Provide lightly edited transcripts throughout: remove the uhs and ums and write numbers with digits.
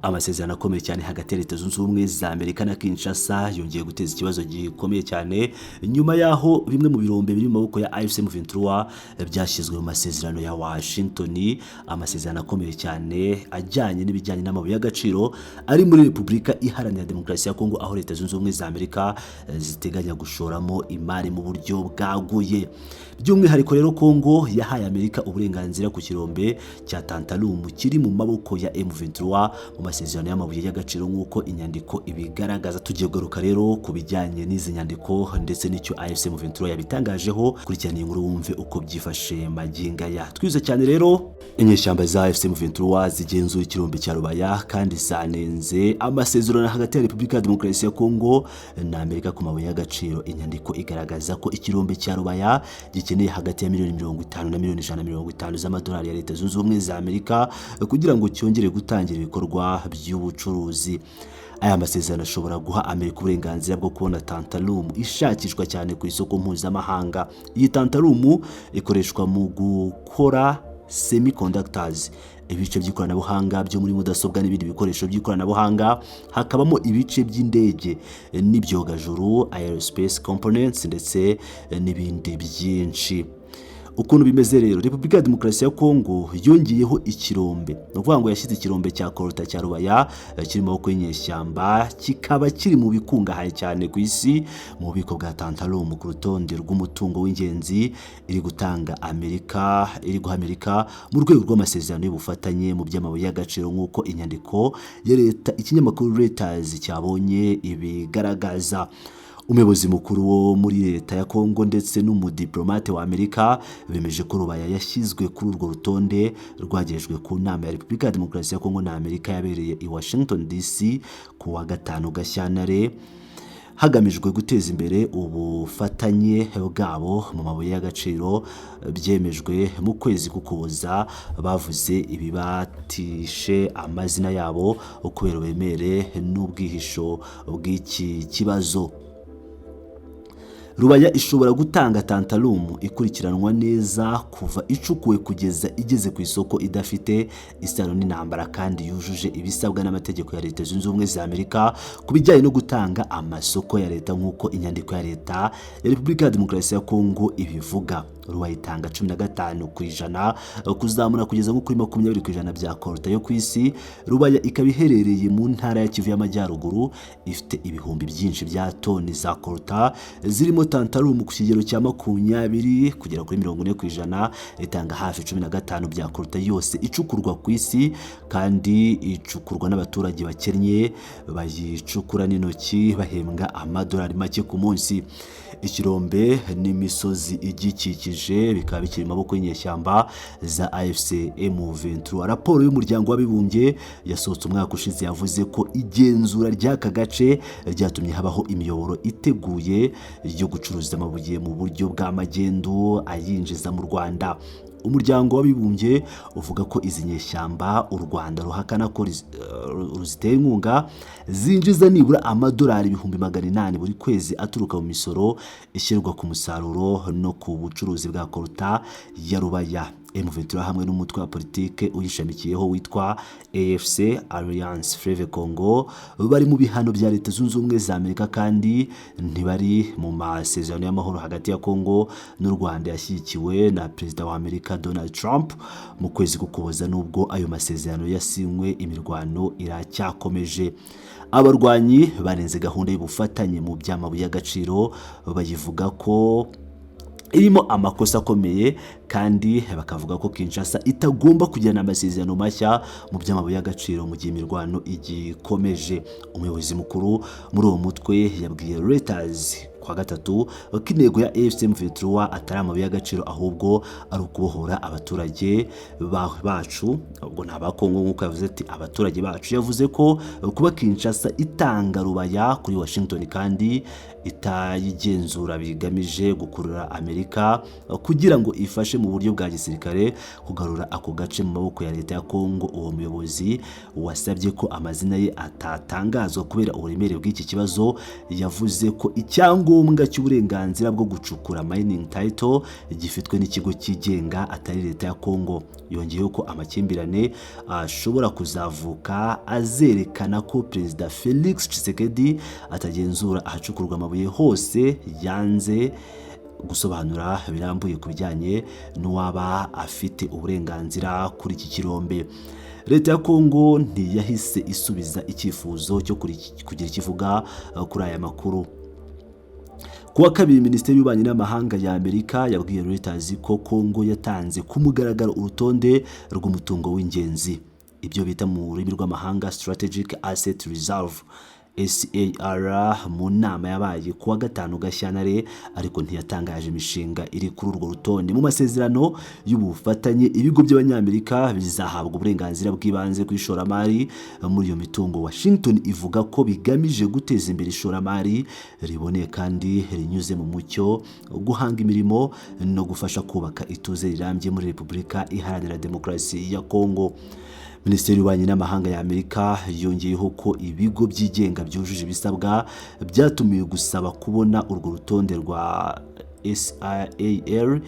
Amasezerano akomeye cyane hagati ya Leta Zunze Ubumwe za Amerika na Kinshasa yongeye guteza ikibazo gikomeye cyane nyuma y'aho bimwe mu birombe biri mu maboko ya AFC M23 byashyizwe mu masezerano ya Washington, amasezerano akomeye cyane ajyanye n'ibijyanye n'amabuye y'agaciro ari muri Repubulika Iharanira Demokarasi ya Kongo, aho Leta Zunze Ubumwe za Amerika ziteganya gushoramo imari mu buryo bwaguye. By'umwihariko rero, Kongo yahaye Amerika uburenganzira ku kirombe cya Tantalum kiri mu maboko ya M23 mu masezerano y'amabuye y'agaciro, nk'uko inyandiko ibigaragaza. Tugiye kugaruka rero ku bijyanye n'izi nyandiko ndetse n'icyo AFC M23 yabitangajeho. Kurikirana iyi nkuru wumve uko byifashe magingo aya. Twize cyane rero, inyeshyamba za AFC M23 zigenzura ikirombe cya Rubaya kandi zanenze amasezerano hagati ya Repubulika ya Demokarasi ya Kongo na Amerika ku mabuye y'agaciro. Inyandiko igaragaza ko ikirombe cya Rubaya gikeneye hagati ya miliyoni 50 na miliyoni 150 z'amadolari ya Leta Zunze Ubumwe za Amerika kugira ngo cyongere gutangira ibikorwa by'ubucuruzi. Aya masezerano ashobora guha Amerika uburenganzira bwo kubona tantalum ishakishwa cyane ku isoko mpuzamahanga. Iyi tantalum ikoreshwa mu gukora semiconductors, ibice by'ikoranabuhanga byo muri mudasobwa n'ibindi bikoresho by'ikoranabuhanga, hakabamo ibice by'indege n'ibyogajuru, aerospace components, ndetse n'ibindi byinshi. Ukuntu bimeze rero, Repubulika ya Demokarasi ya Kongo yongeyeho ikirombe, ni ukuvuga ngo yashyize ikirombe cya coltan cya Rubaya kiri mu maboko y'inyeshyamba, kikaba kiri mu bikungahaye cyane ku isi mu bubiko bwa tantalum, ku rutonde rw'umutungo w'ingenzi iri gutanga Amerika, iri guha Amerika mu rwego rw'amasezerano y'ubufatanye mu by'amabuye y'agaciro, nk'uko inyandiko ya leta ikinyamakuru Reuters cyabonye ibigaragaza. Umuyobozi mukuru wo muri leta ya Kongo ndetse n'umudiplomate wa Amerika bemeje ko Rubaya yashyizwe kuri urwo rutonde rwagejejwe ku nama ya Repubulika ya Demokarasi ya Kongo na Amerika yabereye i Washington DC ku wa 5 Gashyantare, hagamijwe guteza imbere ubufatanye bwabo mu mabuye y'agaciro. Byemejwe mu kwezi k'Ukuboza. Bavuze ibibatishe amazina yabo kubera uburemere n'ubwihisho bw'iki kibazo. Rubaya ishobora gutanga tantalum ikurikiranwa neza kuva icukuwe kugeza igeze ku isoko, idafite isano n'intambara kandi yujuje ibisabwa n'amategeko ya Leta Zunze Ubumwe za Amerika ku bijyanye no gutanga amasoko ya leta, nk'uko inyandiko ya leta ya Repubulika ya Demokarasi ya Kongo ibivuga. Rubaya itanga 15% kuzamura kugeza nko kuri 20% bya coltan yo ku isi. Rubaya ikaba iherereye mu ntara ya Kivu y'Amajyaruguru, ifite ibihumbi byinshi bya toni za coltan zirimo tantalum ku kigero cya 20 kugera kuri 40%. Itanga hafi 15 bya coltan yose icukurwa ku isi, kandi icukurwa n'abaturage bakennye bayicukura n'intoki, bahembwa amadolari make ku munsi. Ikirombe n'imisozi igikikije bikaba bikiri mu maboko y'inyeshyamba za AFC M23. Raporo y'Umuryango w'Abibumbye yasohotse umwaka ushize yavuze ko igenzura ry'aka gace ryatumye habaho imiyoboro iteguye yo gucuruza amabuye mu buryo bwa magendu ayinjiza mu Rwanda. Umuryango w'Abibumbye uvuga ko izi nyeshyamba, u Rwanda ruhakana ko ruzitera inkunga, zinjiza nibura amadolari 800,000 buri kwezi aturuka mu misoro ishyirwa ku musaruro no ku bucuruzi bwa coltan ya Rubaya. M23 hamwe n'umutwe wa politike uyishamikiyeho witwa AFC, Alliance Fleuve Congo, bari mu bihano bya Leta Zunze Ubumwe za Amerika kandi ntibari mu masezerano y'amahoro hagati ya Congo n'u Rwanda yashyigikiwe na Perezida wa Amerika Donald Trump mu kwezi k'Ukuboza. Nubwo ayo masezerano yasinywe, imirwano iracyakomeje. Abarwanyi barenze gahunda y'ubufatanye mu by'amabuye y'agaciro, bayivuga ko irimo amakosa akomeye, kandi bakavuga ko Kinshasa itagomba kugirana amasezerano mashya mu by'amabuye y'agaciro mu gihe imirwano igikomeje. Umuyobozi mukuru muri uwo mutwe yabwiye Reuters kwa gatatu ko intego ya AFC M23 atari amabuye y'agaciro, ahubwo ari ukubohora abaturage bacu. Ubwo ni Abakongo, nk'uko yavuze ati "abaturage bacu". Yavuze ko kuba Kinshasa itanga Rubaya kuri Washington kandi Itayigenzura bigamije gukurura Amerika kugira ngo ifashe mu buryo bwa gisirikare kugarura ako gace mu maboko ya leta ya Kongo. Uwo muyobozi wasabye ko amazina ye atatangazwa kubera uburemere bw'iki kibazo, yavuze ko icyangombwa cy'uburenganzira bwo gucukura, mining title, gifitwe n'ikigo cyigenga, atari leta ya Kongo. Yongeyeho ko amakimbirane ashobora kuzavuka azerekana ko Perezida Felix Tshisekedi atagenzura ahacukurwa amabuye hose. Yanze gusobanura birambuye ku bijyanye n'uwaba afite uburenganzira kuri iki kirombe. Leta ya Kongo ntiyahise isubiza icyifuzo cyo kugira icyo ivuga kuri aya makuru. Ku wa kabiri, Minisiteri y'Ububanyi n'Amahanga ya Amerika yabwiye Reuters ko Kongo yatanze ku mugaragaro urutonde rw'umutungo w'ingenzi, ibyo bita mu rurimi rw'amahanga Strategic Asset Reserve, SAR, mu nama yabaye ku wa gatanu Gashyantare, ariko ntiyatangaje imishinga iri kuri urwo rutonde. Mu masezerano y'ubufatanye, ibigo by'Abanyamerika bizahabwa uburenganzira bw'ibanze ku ishoramari muri iyo mitungo. Washington ivuga ko bigamije guteza imbere ishoramari riboneye kandi rinyuze mu mucyo, guhanga imirimo no gufasha kubaka ituze rirambye muri Repubulika Iharanira Demokarasi ya Kongo. Minisiteri y'Ububanyi n'Amahanga ya Amerika yongeyeho ko ibigo byigenga byujuje ibisabwa byatumiwe gusaba kubona urwo rutonde rwa SAR,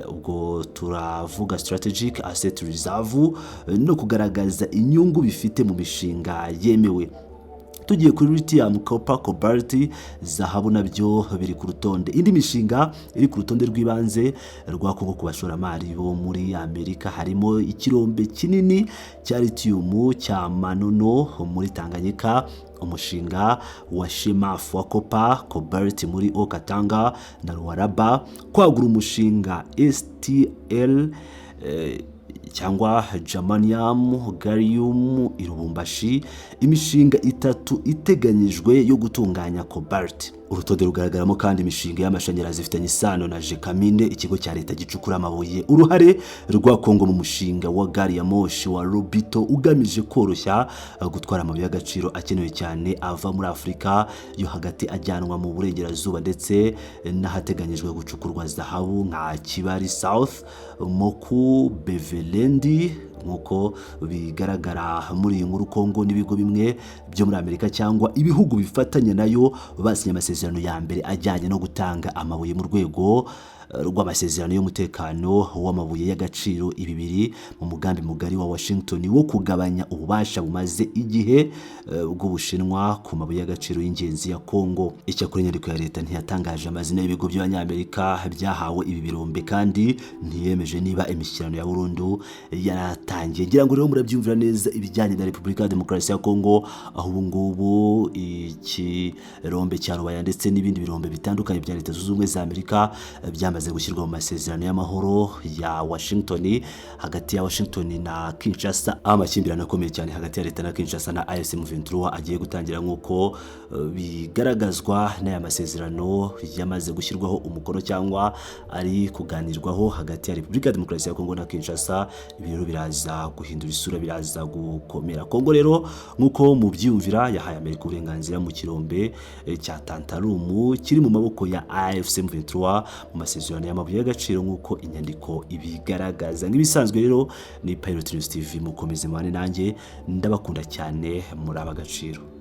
ubwo turavuga Strategic Asset Reserve, no kugaragaza inyungu bifite mu mishinga yemewe. Tugiye kuri lithium, copper, cobalt, zahabu nabyo biri ku rutonde. Indi mishinga iri ku rutonde rw'ibanze rwa Kongo ku bashoramari bo muri Amerika harimo ikirombe kinini cya lithium cya Manono muri Tanganyika, umushinga wa Chemaf wa copper, cobalt muri Haut-Katanga na Lualaba, kwagura umushinga STL cyangwa germanium, gallium i Lubumbashi, imishinga itatu iteganyijwe yo gutunganya cobalt. Urutonde rugaragaramo kandi imishinga y'amashanyarazi ifitanye isano na Gécamines, ikigo cya leta gicukura amabuye, uruhare rwa Kongo mu mushinga wa gari ya moshi wa Lobito ugamije koroshya gutwara amabuye y'agaciro akenewe cyane ava muri Afurika yo hagati ajyanwa mu burengerazuba, ndetse n'ahateganyijwe gucukurwa zahabu nka Kibali South, Moku, Beveland. Nk'uko bigaragara muri iyi nkuru, Kongo n'ibigo bimwe byo muri Amerika cyangwa ibihugu bifatanya nayo basinye amasezerano ya mbere ajyanye no gutanga amabuye mu rwego rw'amasezerano y'umutekano w'amabuye y'agaciro. Ibi biri mu mugambi mugari wa Washington wo kugabanya ububasha bumaze igihe bw'Ubushinwa ku mabuye y'agaciro y'ingenzi ya Kongo. Icyakora, inyandiko ya leta ntiyatangaje amazina y'ibigo by'Abanyamerika byahawe ibi birombe, kandi ntiyemeje niba imishyikirano ya burundu yaratangiye. Ngira ngo rero murabyumvira neza ibijyanye na Repubulika ya Demokarasi ya Kongo, aho ubu ngubu ikirombe cya Rubaya ndetse n'ibindi birombe bitandukanye bya Leta Zunze Ubumwe za Amerika byamaze gushyirwa mu masezerano y'amahoro ya Washington, hagati ya Washington na Kinshasa, aho amakimbirane akomeye cyane hagati ya leta na Kinshasa na AFC M23 agiye gutangira, nk'uko bigaragazwa n'aya masezerano yamaze gushyirwaho umukono cyangwa ari kuganirwaho hagati ya Repubulika ya Demokarasi ya Kongo na Kinshasa. Ibi rero biraza guhindura isura, biraza gukomera. Kongo rero, nk'uko mubyiyumvira, yahaye Amerika uburenganzira mu kirombe cya Tantalum kiri mu maboko ya AFC M23 mu masezerano y'amabuye y'agaciro, nk'uko inyandiko ibigaragaza. Nk'ibisanzwe rero, ni Pilot News TV, mukomeze mubane nanjye, ndabakunda cyane, muri ab'agaciro.